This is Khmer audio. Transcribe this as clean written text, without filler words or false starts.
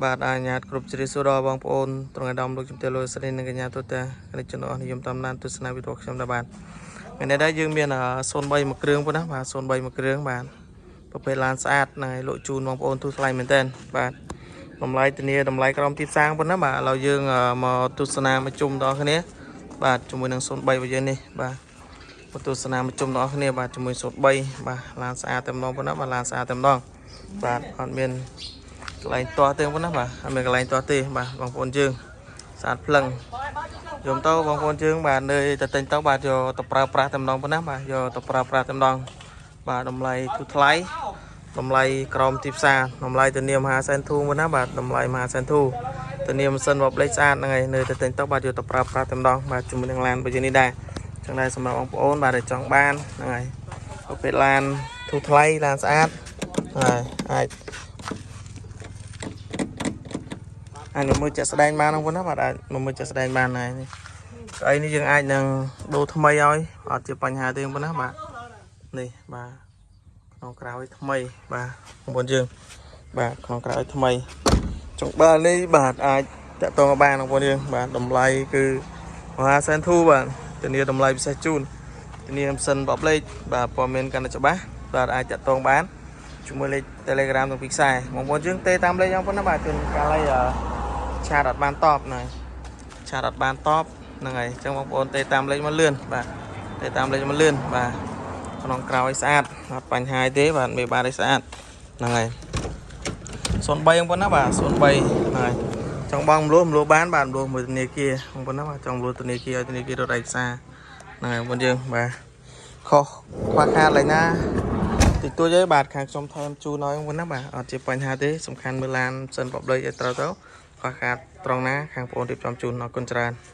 បាទអញ្ញាតគ្រប់ជ្រាបសួរដល់បងប្អូនត្រង់អាដាមលោកជំទាវលោកស្រីនិងកញ្ញាទូតាគណៈជនអស់និយមតាមដានទស្សនាវីដេអូខ្ញុំដែរបាទថ្ងៃនេះដែរយើងមាន03មួយគ្រឿងប៉ុណ្ណាបាទ03មួយគ្រឿងបាទប្រភេទឡានស្អាតហ្នឹងហើយលក់ជូនបងប្អូនទូថ្លៃមែនតើបាទតម្លៃធានាតម្លៃក្រោមទីផ្សារប៉ុណ្ណាបាទឥឡូវយើងមកទស្សនាមកជុំដល់គ្នាបាទជាមួយនឹង03របស់យើងនេះបាទមកទស្សនាមកជុំដល់គ្នាបាទជាមួយ03បាទឡានស្អាតតែម្ដងប៉ុណ្ណាបាទឡានស្អាតតែម្ដងបាទអត់មានកន្លែងទាស់ទេប៉ុណ្ណាបាទអត់មានកន្លែងទាស់ទេបាទបងប្អូនយើងស្អាតភ្លឹងយំទៅបងប្អូនយើងបាទនៅតែទិញទៅបាទយកទៅប្រើប្រាស់តែម្ដងប៉ុណ្ណាបាទយកទៅប្រើប្រាស់តែម្ដងបាទតម្លៃធូរថ្លៃតម្លៃក្រោមទីផ្សារតម្លៃធានាមហាសែនធូប៉ុណ្ណាបាទតម្លៃមហាសែនធូធានាម៉ាស៊ីនបបលេខស្អាតហ្នឹងហើយនៅតែទិញទៅបាទយកទៅប្រើប្រាស់តែម្ដងបាទជាមួយនឹងឡានរបស់យើងនេះដែរចឹងដែរសម្រាប់បងប្អូនបាទដែលចង់បានហ្នឹងហើយប្រភេទឡានធូរថ្លៃឡានស្អាតហើយអាច អាចមកមើលជាក់ស្ដែងបានហ្នឹងប៉ុណ្ណាបាទអាចមកមើលជាក់ស្ដែងបានហើយនេះស្អីនេះយើងអាចនឹងដូរថ្មីឲ្យអត់ជាបញ្ហាទេប៉ុណ្ណាបាទនេះបាទក្នុងក្រោយថ្មីបាទបងប្អូនយើងបាទក្នុងក្រោយថ្មីចុងបើនេះបាទអាចតាក់ទងបានបងប្អូនយើងបាទតម្លៃគឺមហាសែនធូបាទធានាតម្លៃពិសេសជូនធានាម៉ាស៊ីនបបលេខបាទព័ត៌មានកាន់តែច្បាស់បាទអាចតាក់ទងបានជាមួយលេខ Telegram ទាំងពីរខ្សែបងប្អូនយើងទេតាមលេខយ៉ាងប៉ុណ្ណាបាទជួនកាលឲ្យ chat អត់បានតបហ្នឹងហើយ chat អត់បានតបហ្នឹងហើយអញ្ចឹងបងប្អូនទេតាមលេខមកលឿនបាទទេតាមលេខមកលឿនបាទក្នុងក្រោយស្អាតអត់បញ្ហាទេបាទមេបាតឲ្យស្អាតហ្នឹងហើយ03បងប្អូនណាបាទ03ហ្នឹងហើយចង់បងមលោះមលោះបានបាទមលោះមួយធនាគារបងប្អូនណាបាទចង់មលោះធនាគារឲ្យធនាគាររត់ឯកសារហ្នឹងហើយបងប្អូនយើងបាទខុសខ្វះខាតឡើយណាតិចតួចឯងបាទខាងខ្ញុំថែមជូនឲ្យបងប្អូនណាបាទអត់ជាបញ្ហាទេសំខាន់មើលឡានសិនបបលេខឲ្យត្រូវទៅខ្វះខាតត្រង់ណាខាងបងប្អូនរៀបចំជូនអរគុណច្រើន។